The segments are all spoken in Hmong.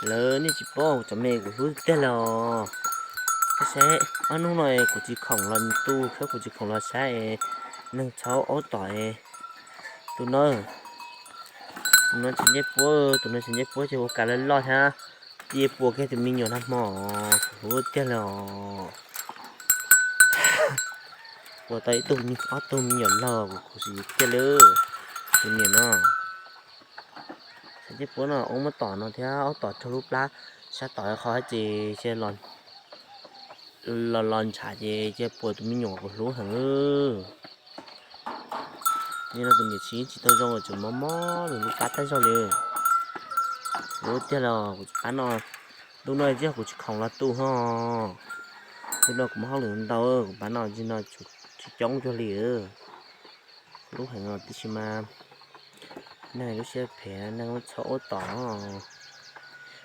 Lawv nej tsis paub, cov me kuv hlub tiag tiag li os. Saib ob hnub no kuv tsis khoom los tu thiab kuv tsis khoom los saib neeg txhob aub tom. Tus no, tus no tsis ncej puab, tus no tsis ncej puab ces ua kas loj loj thiab. Cia puas kiag tus me nyuam nag hmo, kuv hlub tiag li os. Puas tau ib tug, ob tug me nyuam laug kuv khuv xim tiag li. Tus niam no, tsis ncej puab no aub muab tom no thiab aub tom raug lub plab sab tod qhov ces los los ntshav ces cia puas tus me nyuam kuv hlub heev. Nim no tus niam tsis tsis tau zoo tseem mob mob nws lub plab tag zog li. Hlub tiag li os, kuv pab no, hnub no tsis yog kuv tsis khoom los tu ho. Hnub no kuv muaj hauj lwm ntau, kuv pab no tsis no tsis coob cuag li. Hlub heev os, tiam sis mas neeg lub siab phem, neeg txhob aub tom.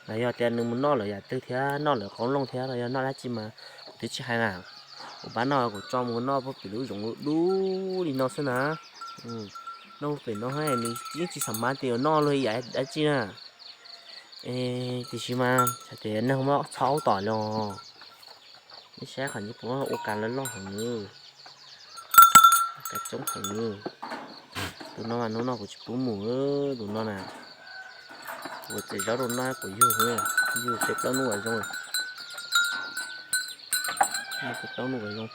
Los yog tias nws mus noj lawm yam twg thiab noj lawm qoob loo thiab los yog noj dab tsi mas kuv twb tsis hais na. Kuv pab no kuv tso mus noj puag pem lub zoov dub li no xwb na. Noj puag pem no nws yeej tsis xam mab tias yuav noj luag ib yam dab tsi na. Tiam sis mas hais tias neeg txhob aub tom los, nej saib qhov ncej puab ua kas loj loj heev, kas coob heev. Tus no mas hnub no kuv tsis pub mus, tus no na, kuv txiav zaub rau noj kuv yug, yug peb plaub hnub uas zoo, peb plaub hnub uas zoo.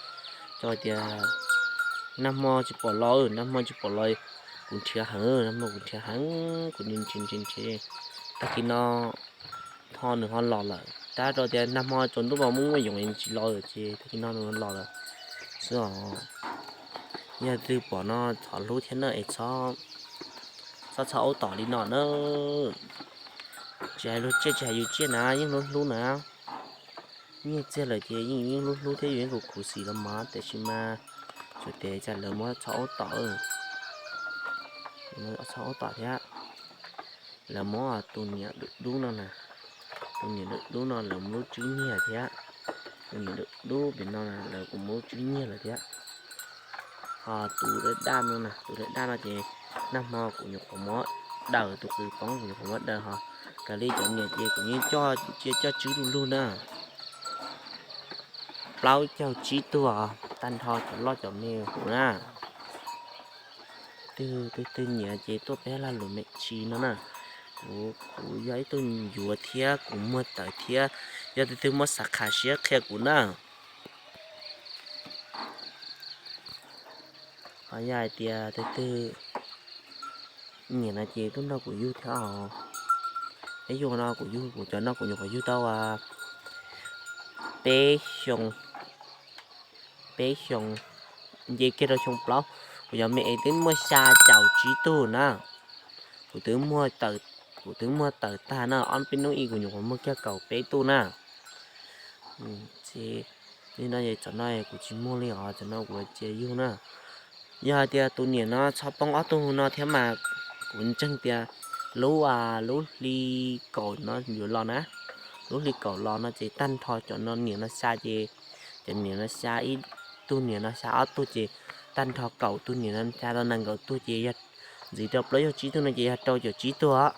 Tso tias nag hmo tsis pom los, nag hmo tsis pom los, kuv nrhiav heev, nag hmo kuv nrhiav heev, kuv nrhiav nrhiav nrhiav, tag kis no ho nws ho los lawm. Tab rau tias nag hmo tsaus ntuj mas muaj muaj yoov es nws tsis los lawm ces tag kis no nws los lawm xwb os. Yog leej twg pom no thov hlub thiab na es txhob txhob aub tom li no na. Tsis hais luag tsiaj tsis hais yus tsiaj na yeej hlub hlub na. Nyiaj txiag lawm ces yeej yeej hlub hlub thiab yus yeej khuv khuv xim los mas, tiam sis mas tsuas tias cas lawv muab txhob aub tom, txhob aub tom thiab. Lawv muab tus niam dub dub no na, tus niam dub dub no lawv muab lub tswb nyiag thiab. Tus niam dub dub pem no na lawv kuj muab lub tswb nyiag lawm thiab. Ho tus daj daj no na, tus daj daj no ces nag hmo kuv nyuam qhuav muab daws, tus qws poob kuv nyuam qhuav muab daws ho. Kav li cov niam ces kuv yeej coj, cia coj tswb du lug na. Plaub caug tsib tug, tag nrho cov loj cov me huv na. Twg twg twg nyiam ces tuaj peb laj lus me tsis no na. Kuv kuv yog ib tug yuav thiab kuv muag tawm thiab, yog twg twg muaj xav kham siab qhia kuv na. Ho yog hais tias twg twg nyiam no ces tuaj nrog kuv yug thiab os. Peb yug no kuv yug, kuv cov no kuv nyuam qhuav yug tau peb xyoo, peb xyoo, nce kiag rau xyoo plaub. Kuv cov me es twb muaj xya caum tsib tug na. Kuv twb muag tawm, kuv twb muag tawm tag na, ob peb hnub ib kuv nyuam qhuav muag kiag kaum peb tug na. Li no cov no kuv tsis muag li os, cov no kuv cia yug na. Yog hais tias tus niam no txhob poob ob tug no thiab mas kuv ntseeg tias lub, lub hli kaum no yuav los na, lub hli kaum los no ces tag nrho cov no niam no xya ces, cov niam no xya ib tug, niam no xya ob tug ces tag nrho kaum tug niam no xya tau nees nkaum tug ces yog ntxiv rau plaub caug tsib tug no ces yog rau caum tsib tug os.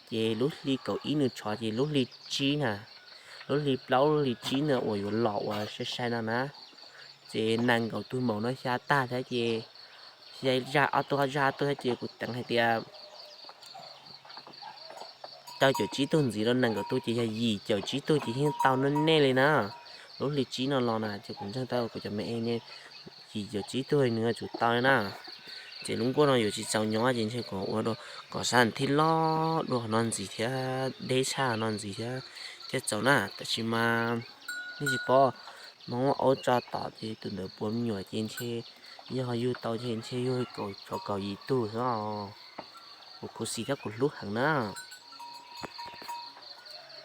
Ces lub hli kaum ib nws tshov ces lub hli tsib na, lub hli plaub lub hli tsib na uas yuav los uas sai sai no na, ces nees nkaum tug npaum no xya tag thiab ces xya zaj ob tug, zaj ob tug thiab ces kuv teev hais tias rau caum tsib tug ntxiv rau nees nkaum tug ces yog yim caum tsib tug ces yeej tau nej li na. Lub hli tsib no los na ces kuv ntseeg tau kuv cov me es yim caum tsib tug nws yuav tsum tau li na. Ces lub nkuaj no yuav tsis txaus nyob ces ntshe kuv ua dua kom sab thib loj dua qhov no ntxiv thiab deb tshaj qhov no ntxiv thiab thiaj txaus na. Tab sis mas nej tsis paub, Hmoob aub tso tom ces tus ntawd puas me nyuam ces ntshe yog yug tau ces ntshe yug kaum tsov kaum yim tug xwb os. Kuv khuv xim thiab kuv hlub heev na.